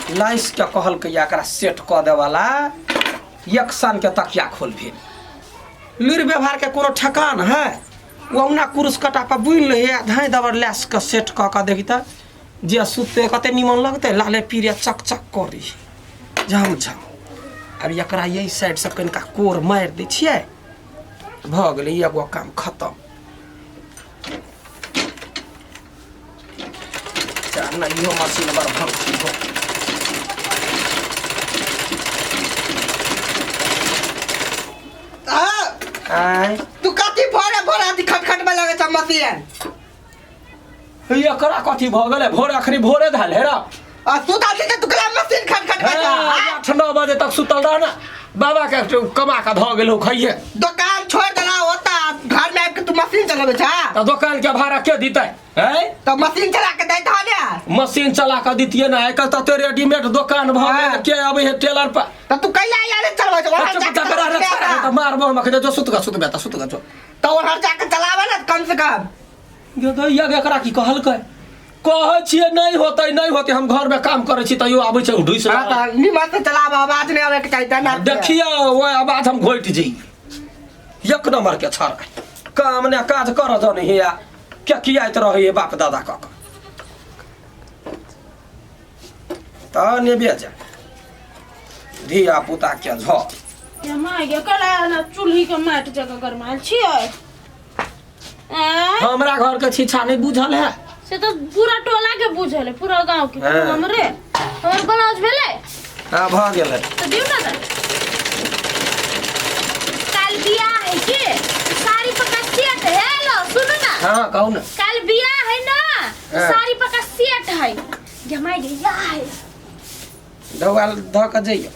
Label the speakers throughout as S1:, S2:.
S1: लाइस के कहलकै एकरा सेट कऽ देवला एक सन के तकिया खोल भेल लुरि व्यवहार के कोनो ठेकान है ओहुना कुरुस कटा पर बुनि ले आ धाँइ दबर लैस के सेट कऽ कऽ देखी तऽ जे सुतते कते निमन लगतै लाले पीरे चक चक करी झम झम। आब एकरा एहि साइडसँ कनिका कोर मारि दै छियै, भऽ गेलै एगो काम खतम। नहि इहो मशीन बड़ भंगठी हो। आँय
S2: तू कथी भोरे भोरे अथी खटखट में लगे छ मशीन?
S1: एकरा कथी भऽ गेलै? भोरे अखनी भोरे धैल हे रा।
S2: आ सुतल छी त तू कला मशीन खटखट में छ?
S1: 8-9 बजे तक सुतल रह ना, बाबा के कमा के धऽ गेल हो खाइए।
S2: दोकान छोड़ देला ओता घर में आबि के तू मशीन चलाबै छ?
S1: तऽ दोकान के भाड़ा के दितै? हैं?
S2: तऽ मशीन चला के दैत हँ ने।
S1: मशीन चला के दितियै ना, आइ काल्हि तते रेडीमेड दोकान भऽ गेल,
S2: हाँ।
S1: के अबै है टेलर पर?
S2: तऽ तू कैला यार चलबै छ? ओहर जाके चलाबै छ।
S1: तऽ मारबो हम अखने, जो सुत ग, सुत ग, सुत ग जो।
S2: तऽ ओहर जाके चलाबै ने कम से कम।
S1: यो दैया एकरा की कहलकै? कहै छियै नहि होतै नहि होतै, हम घर में काम करै छी तैयो आबै छै ढुसि।
S2: हाँ, तऽ निमन से चलाब, आवाज नहि आबै के चाही तना।
S1: देखियौ ओहि आवाज हम घोटि जइयै। एक नंबर के छड़ काम ने काज कर जन हिया के कियाइत रहै बाप दादा कऽ कऽ तऽ नेबे जा धिया पुता के झ
S3: ये माय गे, कला ना चूल्ही के माटि जगह गरमायल छियै? आँय?
S1: हमरा घर के छीछा नहीं बुझल है।
S3: से तो पूरा टोला के बुझल है, पूरा गांव के।
S1: हाँ।
S3: हमरे हमर ब्लाउज भेलै?
S1: हाँ, भऽ गेलै।
S3: तो दियौ ना तऽ। काल बियाह है के साड़ी पक्का सेट है। हेलो सुनू ना।
S1: हाँ कहू ना।
S3: काल बियाह है ना,
S1: हाँ।
S3: साड़ी पक्का सेट है। जमाई गे या है।
S1: ढौआ धऽ कऽ जइयौ।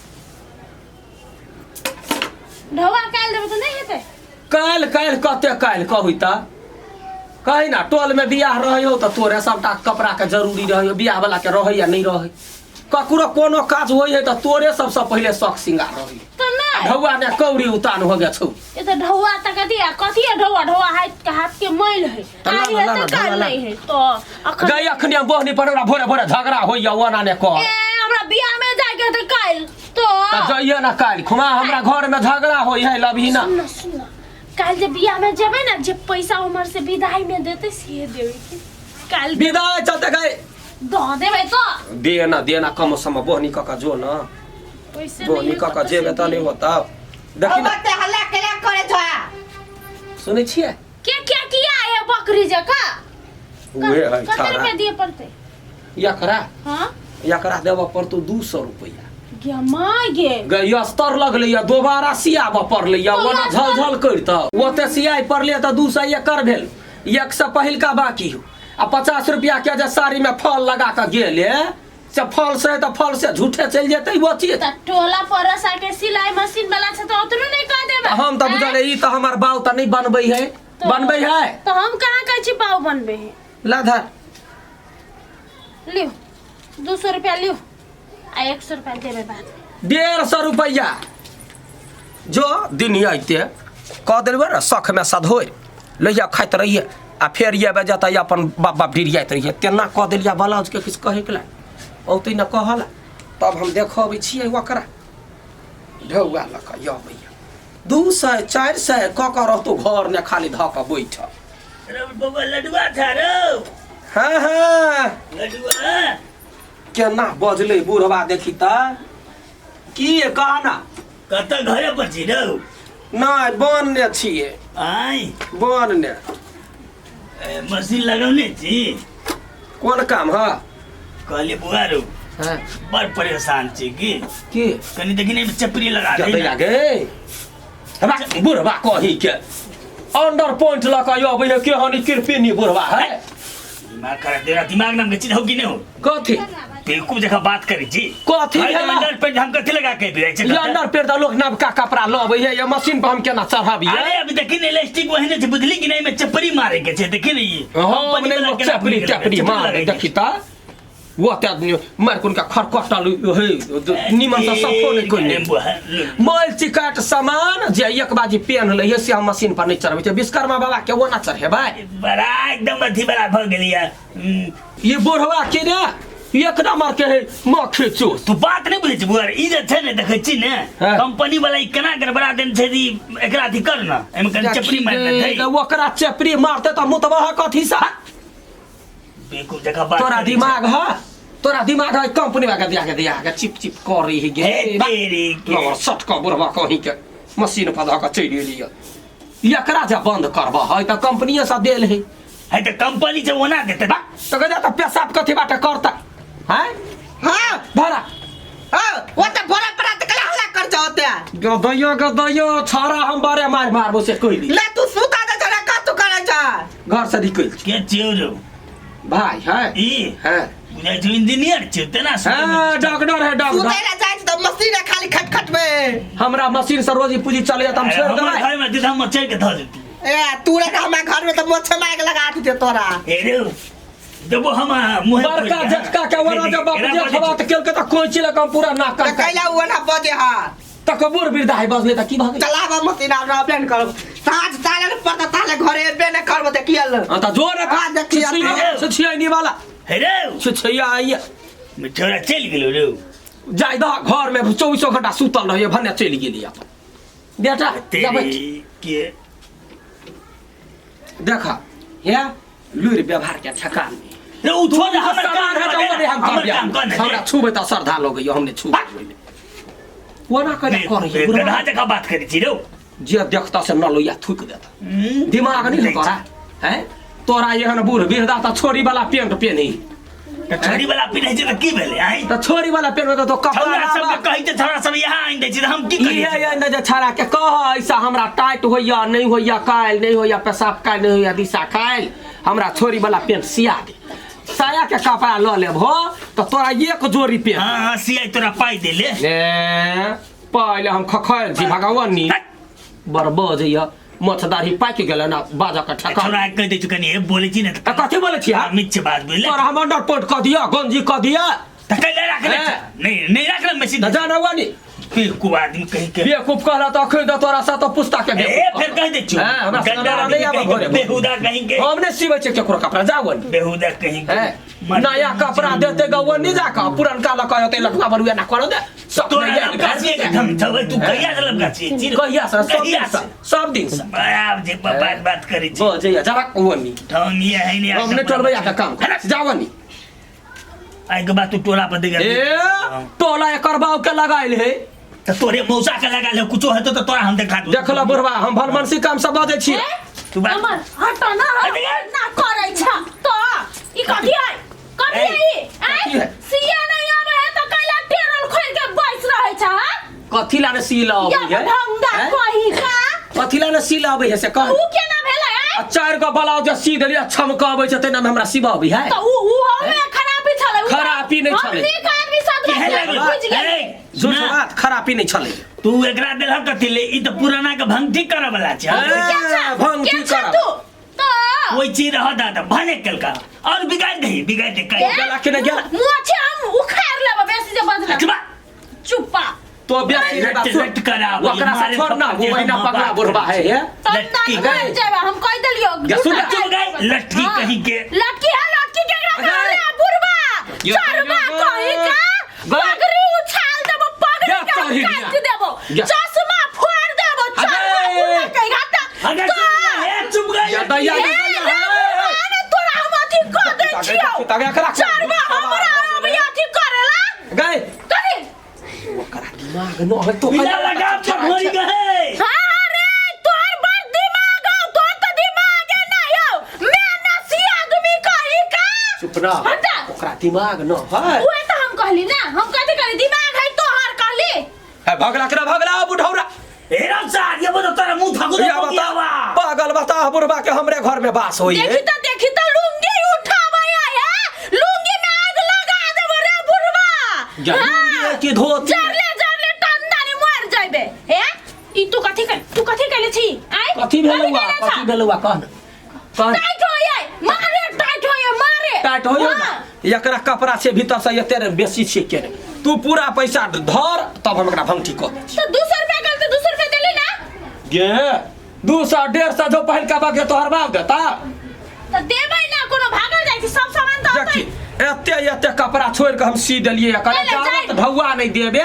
S3: ढौआ काल्हि देबै तऽ नहि हेतै?
S1: काल्हि काल्हि कते काल्हि कहू तऽ? कही ना, टोल में बियाह रहै हो तऽ तोरे सबटा कपड़ा के जरूरी रहै हो, बियाह वाला के रहै या नहीं रहै, ककरो कोनो काज होइ है तऽ तोरे सबसँ पहिले शौक सिंगार रहै।
S3: तऽ नहि
S1: ढौआ ने कौड़ी उतान हो गया छौ।
S3: ये तऽ ढौआ तऽ कथी आ कथी है ढौआ? ढौआ हाथ के हाथ के मैल है।
S1: तऽ ला
S3: आइ
S1: ना, ला
S3: हेतै
S1: ना, ढौआ
S3: काल्हि
S1: ला।
S3: नहीं है तो अखन
S1: गई अखनी हम बोहनी पर हमरा भोरे भोरे झगड़ा होइया ओना ने कर।
S3: ए हमरा बियाह में जाय के हेतै काल्हि तो।
S1: तऽ जइए ना काल्हि खुमा, हमरा घर में झगड़ा होइ है लभी ना।
S3: सुन ना, सुन ना, काल्हि जे बियाह में जेबै ना, जे पैसा उमर से विदाई में देतै से देबै काल्हि।
S1: विदाई चलते गए
S3: दऽ देबै तो।
S1: दे ना, दे ना, कम सम बोहनी कऽ कऽ जो ना।
S3: पैसे
S1: बोहनी
S3: नहीं
S1: कऽ कऽ जेबै तऽ नहि होतौ। देखी ना।
S2: ओते हल्ला केला करे छ?
S1: सुनै छियै?
S3: के क्या किया है बकरी जका?
S1: उहे है।
S3: कते
S1: छाड़ा
S3: रुपया दिए पड़तै
S1: एकरा?
S3: हाँ।
S1: एकरा देबऽ पड़तौ 200 रुपैआ।
S3: गे माय गे।
S1: गे अस्तर लगलै या दोबारा सियाबऽ पड़लै या
S3: तो
S1: ओना
S3: अस्तर-
S1: झलझल करितौ ओते सियाइ पड़लै तऽ 200 एकर भेल, एक सए पहिलका बाकी हो आ 50 रुपया के जे साड़ी में फल लगा कऽ गेले से फल से तऽ फल से झूठे चलि जेतै वो चीज।
S3: त टोला पड़ोस के सिलाई मशीन वाला छै तऽ ओतनो नहीं कह देबै।
S1: हम तऽ बुझल ई तऽ हमर बाउ तऽ नहि बनबै है। बनबै है।
S3: तऽ हम कहाँ कहै छी बाउ बनबै है।
S1: ला धर।
S3: लियो 200 रुपया लियो आ 100 रुपया देबै बाद।
S1: 150 रुपया जो दिन अइते कह देलबै ने सख में सधोरि लैया खाइत रहिए आ फेर ये बजे तऽ अपन बाप बाप डिरियाइत रहिए तेना कह देलियै ब्लाउज के किछु कहैके ला औतै ने कहला तब हम देखबै छियै ओकरा ढौआ लऽ कऽ अबैया 200 400 कऽ कऽ रहतौ घर ने खाली धऽ कऽ बैठल।
S4: रे बौआ लडुआ था रौ।
S1: हाँ हाँ।
S4: लडुआ
S1: केना बजलै बुढ़वा देखी तऽ की कह ना।
S4: कतऽ घरे पर छी रौ?
S1: नहि बन ने छियै।
S4: आय
S1: बन ने।
S4: ए, मशीन लगौने छी?
S1: कोन काम ह?
S4: कहलियै बौआ रौ।
S1: हाँ।
S4: बड़ परेशान छी की।
S1: की?
S4: कनी देखी ने चपरी लगा दे
S1: दैया गे बुढ़वा कही के अंडर पॉइंट लऽ कऽ अबै है केहन कृपिनी बुढ़वा है।
S4: दिमाग खराब तेरा दिमाग नाम के चीज हो कि नहीं हो?
S1: कथी?
S4: बेवकूफ जगह बात करी छी।
S1: कथी
S4: भाई,
S1: भेला?
S4: अंडर पैंट हम कथी लगा के जाइ छै?
S1: ये अंडर पैंट तऽ लोग नबका कपड़ा लबै है, ये मशीन पर हम केना चढ़बियै?
S4: अरे अभी देखी ने इलास्टिक वही ने छै, बुझली कि नहीं में चपरी मारे के छै, देखी ने ई।
S1: हाँ,
S4: कंपनी
S1: नहि
S4: वाला
S1: लोग
S4: केना
S1: चपरी
S4: खुलि गेलै,
S1: चपरी
S4: चपरी
S1: मारे
S4: लगाइ के
S1: देखी तऽ वो ते आदमी मार कोन का खरकटल हे निमन से सफो नहीं कोई मैल चिकाट सामान जे एक बाजी पेन ले से हम मशीन पर नहीं चढ़बै छै। विश्वकर्मा बाबा के ओना चढ़ेबै।
S4: बड़ा एकदम अथी बड़ा भऽ गेलियै।
S1: ई बुढ़वा के ने एक नंबर के है मक्खी चूस।
S4: तू बात नहीं बुझै छी बुआ, ई जे छै ने देखै छी ने,
S1: हाँ।
S4: कंपनी वाला ई केना गड़बड़ा देने छै जे ई एकरा अथी कर न, एहिमे कनि चपरी मारि देतै।
S1: ओकरा चपरी मारते तऽ मुतबा कथी सा?
S4: बेवकूफ जकाँ बात
S1: तोरा
S4: करै छै।
S1: दिमाग है? तोरा दिमाग है? कंपनी वाला दिया के दिया के चिप चिप कर रही है गे।
S4: हे तेरी के।
S1: लवर सट का बुढ़वा कहीं के मशीन पर धऽ के चलि एलियै। एकरा जे बंद करबह है तऽ कंपनीये से देल है।
S4: है तऽ कंपनी छै ओना देतै बा।
S1: तऽ गजा तऽ पेशाब कथी बाटे करता हैं?
S2: हाँ।
S1: भरा।
S2: हाँ, वो तो भरा पड़ा तो कला हल्ला कर जाओ ते।
S1: गदैयो गदैयो छाड़ा हम बारे मार मारबो से कोई
S2: ले तू सुता दे जरा का तू करे जा।
S1: घर से निकल
S4: के छियौ रौ?
S1: भाई है।
S4: ई
S1: है।
S4: बुझाइ छौ इंजीनियर छियौ तेना सुतै
S1: हाँ, डॉक्टर है डॉक्टर।
S2: सुते ना जाए तो मशीन है खाली खट खट में।
S1: हमरा मशीन से रोजी पूंजी चले जाता, हम छोड़
S4: हमर
S1: देबै।
S4: घर में दीदा हम चढ़ के धऽ देती।
S2: ए तू रख हमरा घर में तो मोछे मार के लगा दे तोरा।
S4: हे रे देबो हम मुँह
S1: बड़का झटका के वरा जब बाप जे खवा त केल के त कोई चिल कम पूरा नाक
S2: त
S1: कान
S2: कैला वो ना बजे हा।
S1: त कबूर बिरदा है बजले त की भऽ गेल?
S2: चलावा मशीन आब रहबे न करब। साँझ ताले न पड़ता ताले घरे एबे न करब देखियल।
S1: हां त जोर
S2: हाँ, देखिए।
S1: छिछिया वाला।
S4: हे रे
S1: छिछिया आइए।
S4: मिठौरा चलि गेलो रे।
S1: जाय दह घर में 24 घंटा सुतल रहिए भने चलि गेली अपन। बेटा जा बैठ।
S4: तेरी के
S1: देखा हे लुरि व्यवहार के ठेकान नहीं।
S4: रे उठो ना हमर
S1: सामान
S4: काम
S1: है
S4: कर
S1: तो
S4: दे,
S1: ओने हम
S4: हमर
S1: कर
S4: काम कर
S1: दिया।
S4: दे।
S1: हमरा छुबै त श्रद्धा लगैया हमने छुबै ओहिमे। ओना करे करै है बुढ़वा।
S4: गधा जकाँ बात करै छी रौ।
S1: जे देखता से न लोइया थूक देता। दिमाग नहीं है तोरा हैं? तोरा एहन बूढ़ बिरदा त छोरी वाला पेंट पेनही।
S4: तऽ छोरी वाला पिन्है छै तऽ की भेलै आँय?
S1: त छोरी वाला पेंट तो कपड़ा
S4: छौड़ा
S1: लाबा।
S4: सबके कहै छै छौड़ा सब यहाँ आनि दै छै तऽ हम की करियै?
S1: इहे ये ने जे छाड़ा के कह ऐसा हमरा टाइट होइया नहीं होइया काल्हि नहीं होइया पेशाब काल्हि नहीं होइया दिशा काल्हि हमरा छोरी वाला पेंट सिया दे। साया के कपड़ा लऽ लेब हो तऽ तोरा एक जोड़ी पेंट।
S4: हाँ हाँ सियाइ तोरा पाइ देले।
S1: ए पहिले हम खखैल छी भगवानी।
S4: हट।
S1: बड़ बजैया मछ दाढ़ी पाकि गेलै ना बाजऽ के ठेकान।
S4: छौड़ा के कहि दै छी कनि हे बोलै छी ने।
S1: तऽ कथी बोलै छी हम?
S4: मिच्छ बात बुझले।
S1: तोरा हम अंडर पेंट कऽ दिअ गंजी कऽ दिअ।
S4: तऽ कैला राखले
S1: हैं?
S4: छै? नहीं नहीं राखले मशीन।
S1: तऽ जान हुआ नी।
S4: बेवकूफ आदमी कहि के।
S1: बेवकूफ कहला तऽ अखन तऽ तोरा से तऽ पुस्ता के
S4: ए
S1: बेवकूफ
S4: फेर कहि दै छियौ।
S1: हैं, हमरा से
S4: गंदा
S1: लड़ा
S4: आदमी
S1: नहि आबऽ
S4: कहि के,
S1: घरे।
S4: बेहुदा कहीं के।
S1: हम नहि सिबै छियै केकरो कपड़ा जाओ नी।
S4: बेहुदा कहीं के।
S1: हैं? नया कपड़ा देते गौनी जाकऽ पुरनका लऽ कऽ एतै लटुआ बरुआ ना करऽ दे सब
S4: तोरा
S1: नहि
S4: लबका छियै के ढंग छौ तू कहिया से लबका छियै चिर
S1: कहिया से? सब
S4: कहिया
S1: दिन से
S4: से?
S1: सब दिन से।
S4: आब जे बात बात करै छी।
S1: बजैया जरा ओनी।
S4: ढंग ये है ने।
S1: हम नहि टोलबैया के काम कर जाओ नी।
S4: आइ के बाद तू टोला पर देगा।
S1: ए टोला एकर बाप के लगाइल है।
S4: त तोरे मौसा के लगा ले कुछो हेतौ त तोरा हम देखा दू।
S1: देखला बुढ़वा हम भलमनसी काम सब बजै छी।
S4: तू बात
S3: अमर हट ना
S4: अरे यार।
S3: ना करै छ त ई कथी है? कथी है ई?
S1: कथी है?
S3: सिया नहीं आवे है त कैला टेरल खोल के बैस रहै छ हां?
S1: कथी ला ने सील अबै
S3: या
S1: है?
S3: ढंगा
S1: हैं?
S3: कही का
S1: कथी ला ने सील अबै है से कह।
S3: ऊ केना भेलै हैं?
S1: आ चारि गो ब्लाउज जे सी देलियै छमक अबै छै तेना में हमरा सिबा अबै है।
S3: त ऊ ऊ हमे खराबी छलै ऊ
S1: खराबी नहि
S3: हम
S1: छलै।
S3: नीक आदमी साथ
S4: केहन लागल?
S3: बुझि गेलियै।
S4: ए,
S1: झूठ
S4: ना,
S1: बात खराबी नहि छलै।
S4: तू एकरा देलहक कथी ले? ई तऽ पुराना के भंगठी करऽ वाला छै।
S1: ए,
S3: के छ?
S1: भंगठी
S3: के छ
S1: करब।
S3: तू? त
S4: ओहि चीज रह दादा भने केलका और बिगाड़ दही बिगाड़ दे कहीं।
S1: गेला कि नहि गेला?
S3: मोछे हम उखाड़ लेब बेसी जे बजला।
S4: अथवा
S3: चुप्पा
S1: तो बेसी
S4: लट-
S1: बात सुन।
S4: लट कराबो,
S1: ओकरा से
S4: मारे
S1: छोड़ ना,
S4: थप्पड़
S1: वो
S4: जे
S1: महीना
S4: हम
S1: पगला
S4: बात
S1: बुढ़वा है हे।
S3: तब
S4: लटकी
S3: तक मर जाबे हम कह देलियो।
S1: या सुन,
S4: चुप गई, लटकी कहीं के।
S3: लटकी है लटकी के एकरा
S1: अरे।
S3: कहले बुढ़वा
S1: यो,
S3: चरबा
S1: यो,
S3: कहीं का
S1: गई।
S3: पगड़ी उछाल देबो पगड़ी
S1: या
S3: के हम
S1: चढ़ी
S3: काट
S1: दिया।
S3: देबो
S1: या।
S3: चश्मा फोड़ देबो
S1: अरे।
S3: चरबा बुढ़वा कहीं घाटा
S4: अगर चुप गई, हे, चुप गई।
S1: या दैया,
S3: ए,
S1: या दैया,
S3: रे
S1: हे,
S3: बुढ़वा ने तोरा हम अथी कह दै छियौ।
S1: तगे एकरा
S3: चरबा हमरा अभी अथी करेला
S1: गई।
S3: कथी?
S1: ओकरा दिमाग न है तो
S4: बिना लगाम के मरी गए।
S3: हाँ रे तोहर बड़ दिमाग हौ तोहर तऽ दिमागे नहि हौ मैं नसी आदमी कही का।
S1: चुप ना।
S3: हटा।
S1: ओकरा दिमाग न है।
S3: उहे तऽ हम कहली ना हम कथी कहली दिमाग है तोहर कहली।
S1: है भगला के भगला बुढ़ौरा।
S4: ए राम साहब, ये बोलो तोरा मुंह थाकू दे
S1: या बता
S4: बतियावा।
S1: पागल बता बुढ़वा के हमरे घर में बास होई है।
S3: देखी त लुंगी उठाबै है लुंगी में आग लगा देबो रे बुढ़वा।
S1: या
S3: हाँ।
S1: लुंगी है कि धोती?
S3: जरले जरले टंदानी मर जाइबे हे। ई तू कथी कर तू कथी कहले छी आय?
S1: कथी भेलौआ?
S3: कहले
S1: कथी
S3: छा?
S1: भेलौआ कह न कह।
S3: टाइट होइए मारे टाइट होइए मारे
S1: टाइट होइए
S3: हाँ।
S1: ना। एकरा कपड़ा से भीतर से एते रे बेसी छै के ने। तू पूरा पैसा धर तब हम एकरा भंगठी कऽ दै छी।
S3: तो 200 रुपया कहल तो 200 रुपया देली ना।
S1: गे 200 150 जो पहिलका बागे तोहर बाप देता।
S3: तो देबै ना कोनो भागल जाइ छी सब सामान तऽ
S1: देखी
S3: अतै।
S1: एते एते एते कपड़ा छोड़ के हम सी देलिए कहले
S3: ले,
S1: जाबत
S3: जाइन।
S1: ढौआ नहीं देबे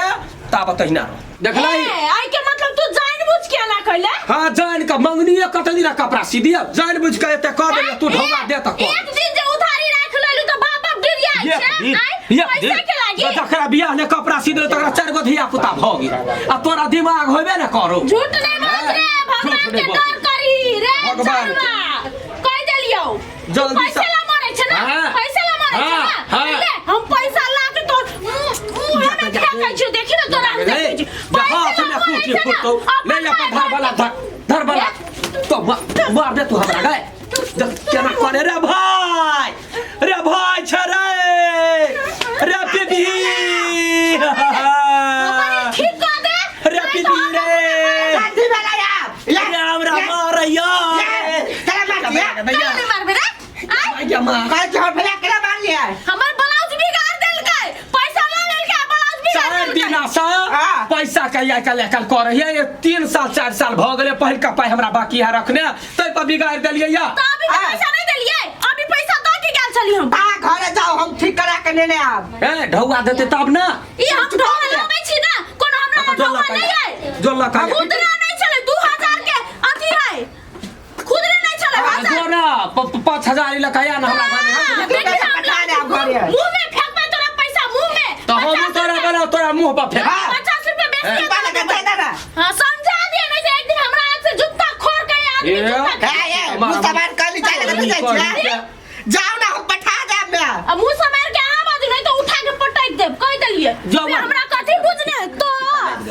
S1: ताबत तहिना रह देखलही
S3: ए, आई के मतलब तू जान बुझ के ना कइले
S1: हाँ जान के मंगनी कत दिन कपड़ा सी दिया जान बुझ के एते कह देलिए तू ढौआ दे त कह
S3: एक दिन जे उधारी राख लेलु त बाप बाप गिर
S1: एक
S3: जाय छै
S1: दिन
S3: आय
S1: एक दिन
S3: पैसा के लागी
S1: जकरा बियाह ने कपड़ा सी देले तकरा चारि गो धिया पुता भऽ गेल आ तोरा दिमाग होबे ने करो
S3: झूठ नहीं बाज रे भगवान
S1: झूठ
S3: के
S1: नहीं
S3: डर करी रे
S1: भगवान के।
S3: चलवा कह देलियो
S1: जल्दी
S3: पैसा
S1: से-
S3: ला मरे छै ना
S1: हाँ।
S3: पैसा ला मरे छै
S1: हाँ,
S3: ना
S1: हाँ।
S3: ले हम पैसा ला के तो मुंह में फेंकै छियो देखी ना तोरा हम
S1: रे,
S3: देखै छियो
S1: जा हाथ में कुटी फुटतो ले अपन धर वाला धर धर वाला तो मार दे तू हमरा गए जब केना करे रे भाई रे भाई छ रे रे पीपी
S3: ठीक कर दे
S1: रे पीपी रे
S2: लाठी वाला यार
S1: रे हमरा मारैया
S2: चला मार दिया
S1: भैया
S3: नहीं मारबे रे आय
S1: भैया मार
S2: कल जो भैया केना मार लिया
S3: हमर ब्लाउज बिगाड़ देलकै पैसा ला लेलकै ब्लाउज बिगाड़
S1: चारि
S3: देलकै
S1: दिना से
S2: हाँ।
S1: पैसा के आइ काल्हि आइ काल्हि कर रहियै 3 साल 4 साल भऽ गेलै पहिलका पाइ हमरा बाकी है रखने ताहि पर बिगाड़ि देलियै या
S3: तो अभी
S2: हाँ।
S3: पैसा नहीं देलियै अभी पैसा दऽ के गेल छली हम
S2: आ घरे जाओ हम ठीक करा के लेने आब
S1: ए ढौआ देतै तब ने
S3: ई हम ढौआ लाबै छी ना कोनो हमरा लग ढौआ नहीं है
S1: जोर लगा
S3: खुदरा नहीं छलै 2000 के अथी है खुदरे नहीं छलै हजार
S1: जो ना 5000 लकाया ना हमरा घर में
S3: हाँ, देखी
S2: पैसा
S3: हम
S2: पठा दे आब घरे।
S3: मुंह में फेंकबै तोरा पैसा मुंह में
S1: तो हम तोरा बना तोरा मुंह पर फेंक
S2: हाँ।
S3: 50 रुपए बेसी
S1: हाँ।
S2: बाला का दे दे ना
S3: हाँ समझा दिए नहीं तो एक दिन हमरा हाथ से जूता खोर के आदमी
S1: ए।
S3: जूता
S2: ए ए मुंह सवार कर ली जाए लगा जाए छी जाओ ना हम पठा देब मैं
S3: अब मुंह समार के अहाँ बाजू नहीं तो उठा के पटक देब कह देलिए
S1: जाओ
S3: फिर
S1: मार।
S3: हमरा कथी बुझने तो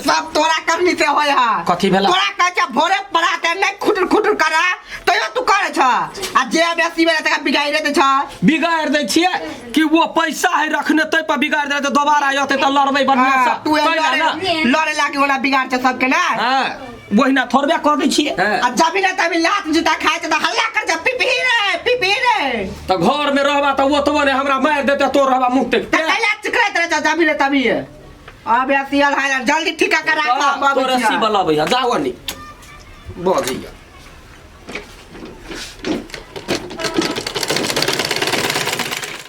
S2: सब तोरा करनी से होय हा
S1: कथी भेला?
S2: तोरा कहै छै भोरे पड़ा के नहीं खुटुर खुटुर करा तैयो तू करे छ आ जे बेसी बेला तका बिगाड़े दे छ
S1: बिगाड़ दै छियै कि वो पैसा है रखने तै पर बिगाड़ दे तऽ दोबारा अयतै तऽ लड़बै बढ़िआँ से
S2: तू
S1: तै ला
S2: लड़े
S1: ना
S2: लड़े लागी ओना बिगाड़ छ सबके ना
S1: हाँ ओहिना थोड़बे कऽ दै छियै
S2: आ जबी ना तभी लात जूता खाए छ त हल्ला कर छ पिपी रे पिपी रे
S1: तऽ घर में रहबा तऽ ओतबो ने हमरा मारि देतै तो रहबा मुँह
S2: त
S1: देखते
S2: कैला चिकरैत रह छ जबी ना तभी अब ऐसी हाल जल्दी ठीका करा के हम आबै
S1: तोरा
S2: छियै।
S1: सी बलाबै है जाओ नी बजैया